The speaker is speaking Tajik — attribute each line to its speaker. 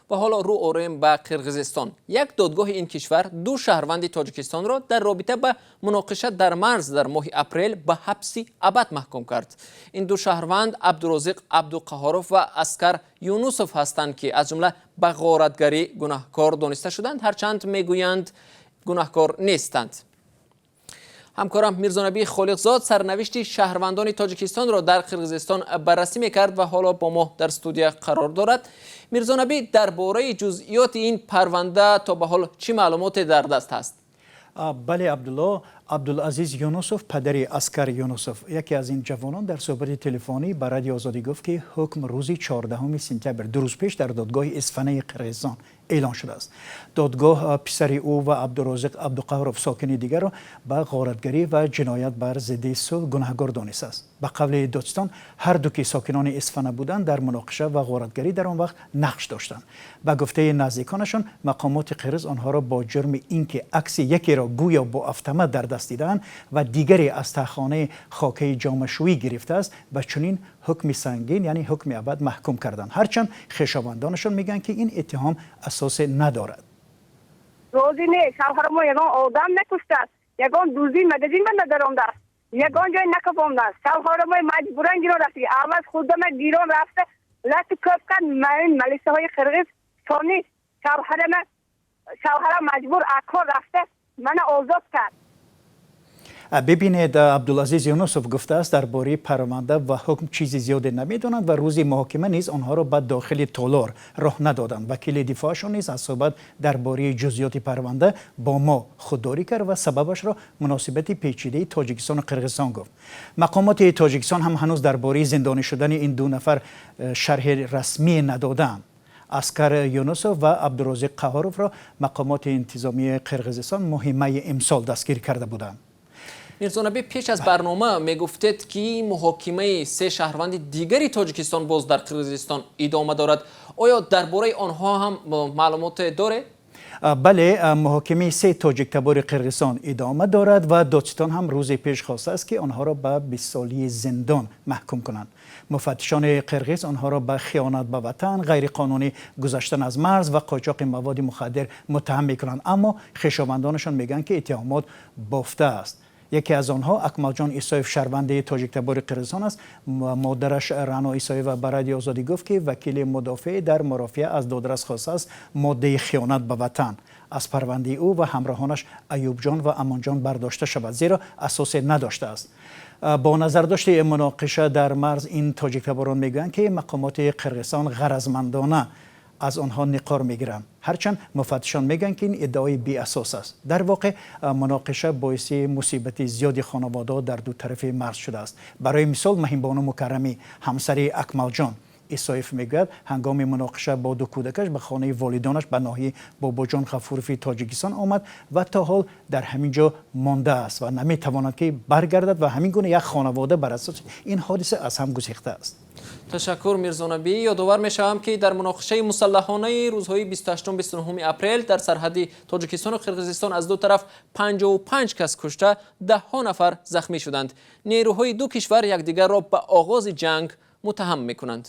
Speaker 1: Ва ҳоло рӯ орем ба Қирғизистон. Як додгоҳи ин кишвар ду шаҳрванди Тоҷикистонро дар робита ба муноқиша дар марз дар моҳи апрел ба ҳабси абад маҳкум кард. Ин ду шаҳрванд Абдурозиқ Абдуқаҳоров ва Аскар Юнусов ҳастанд, ки аз ҷумла ба ғоратгарӣ гунаҳкор дониста шуданд, ҳарчанд мегӯянд, гунаҳкор нестанд. Ҳамкорам Мирзонабӣ Холиқзод сарнавишти шаҳрвандони Тоҷикистонро дар Қирғизистон баррасӣ мекард ва ҳоло бо мо дар студия қарор дорад. Мирзонабӣ, дар бораи ҷузъиёти ин парванда то ба ҳол чӣ маълумоте дар даст ҳаст?
Speaker 2: Бале, Абдулло. Абдулазиз Юнусов, падари Аскар Юнусов, яке аз ин ҷавонон, дар суҳбати телефонӣ ба Радиои Озодӣ гуфт, ки ҳукм рӯзи 14 сентябр, 2 рӯз пеш, дар додгоҳи Исфанаи Қирғизистон эълон шудааст. Додгоҳ писари ӯ ва Абдурозиқ Абдуқаҳоров, сокини дигарро, ба ғоратгарӣ ва ҷиноят бар зидди сулҳ гунаҳгор донистааст. Ба қавли додстон, ҳар ду, ки сокинони Исфана буданд, дар муноқиша ва ғоратгарӣ дар он вақт нақш доштанд. Ба гуфтаи наздиконашон, мақомоти қирғиз онҳоро бо ҷурми ин ки акси якеро гӯё бо автомат дар даст дидаанд ва дигаре аз таҳхонаи хокаи ҷомашӯӣ гирифтааст, ба чунин ҳукми сангин, яъне ҳукми абад, маҳкум карданд. Ҳарчанд хешовандонашон мегӯянд, ки ин иттиҳом асосе надорад.
Speaker 3: Розӣ не. Шавҳарамо ягон одам накуштааст, ягон дуздӣ магазин ба надаромдааст, ягон ҷой накафондааст. Шавҳарамои маҷбуран гирон рафта, аввал худама гирон рафта, лату кӯб кард ин малисаҳои қирғиз. Сони шавҳарам маҷбур акор рафта, мана озод кард.
Speaker 2: Бибинед, Абдулазиз Юнусов гуфтааст, дар бораи парванда ва ҳукм чизи зиёде намедонанд ва рӯзи муҳокима низ онҳоро ба дохили толор роҳ надоданд. Вакили дифоашон низ аз суҳбат дар бораи ҷузъиёти парванда бо мо худдорӣ кард ва сабабашро муносибати печидаи Тоҷикистону Қирғизистон гуфт. Мақомоти Тоҷикистон ҳам ҳанӯз дар бораи зиндонӣ шудани ин ду нафар шарҳи расмӣ надодаанд. Аскар Юнусов ва Абдурозиқ Қаҳоровро мақомоти интизомии Қирғизистон моҳи майи имсол дастгир карда буданд.
Speaker 1: Мирзонабӣ, пеш аз барнома мегуфтед, ки муҳокимаи се шаҳрванди дигари Тоҷикистон боз дар Қирғизистон идома дорад. Оё дар бораи онҳо ҳам маълумоте доред?
Speaker 2: Бале, муҳокимаи се тоҷиктабори Қирғизистон идома дорад ва додситон ҳам рӯзи пеш хостааст, ки онҳоро ба 20солии зиндон маҳкум кунанд. Муфаттишони қирғиз онҳоро ба хиёнат ба ватан, ғайриқонунӣ гузаштан аз марз ва қочоқи маводи мухаддир муттаҳам мекунанд, аммо хешовандонашон мегӯянд, ки иттиҳомот бофта аст. Яке аз онҳо Акмалҷон Исоев, шаҳрванди тоҷиктабори Қирғизистон аст. Модараш Рано Исоева ба Радиои Озодӣ гуфт, ки вакили мудофеъ дар мурофиа аз додрас хостааст моддаи хиёнат ба ватан аз парвандаи ӯ ва ҳамроҳонаш Аюбҷон ва Амонҷон бардошта шавад, зеро асосе надоштааст. Бо назардошти муноқиша дар марз, ин тоҷиктаборон мегӯянд, ки мақомоти Қирғизистон ғаразмандона аз онҳо ниқор мегиранд, ҳарчанд муфаттишон мегӯянд, ки ин иддаои беасос аст. Дар воқеъ, муноқиша боиси мусибати зиёди хонаводаҳо дар ду тарафи марз шудааст. Барои мисол, Маҳимбону Мукаррамӣ, ҳамсари Акмалҷон Исоев, мегӯяд, ҳангоми муноқиша бо ду кӯдакаш ба хонаи волидонаш ба ноҳияи Бобоҷон Ғафурови Тоҷикистон омад ва то ҳол дар ҳамин ҷо мондааст ва наметавонад, ки баргардад, ва ҳамин гуна як хонавода бар асоси ин ҳодиса аз ҳам гусехтааст.
Speaker 1: Ташаккур, Мирзонабӣ. Ёдовар мешавам, ки дар муноқишаи мусаллаҳонаи рӯзҳои 28-29 апрел дар сарҳади Тоҷикистону Қирғизистон аз ду тараф 55 кас кушта, даҳҳо нафар захмӣ шуданд. Нерӯҳои ду кишвар якдигарро ба оғози ҷанг муттаҳам мекунанд.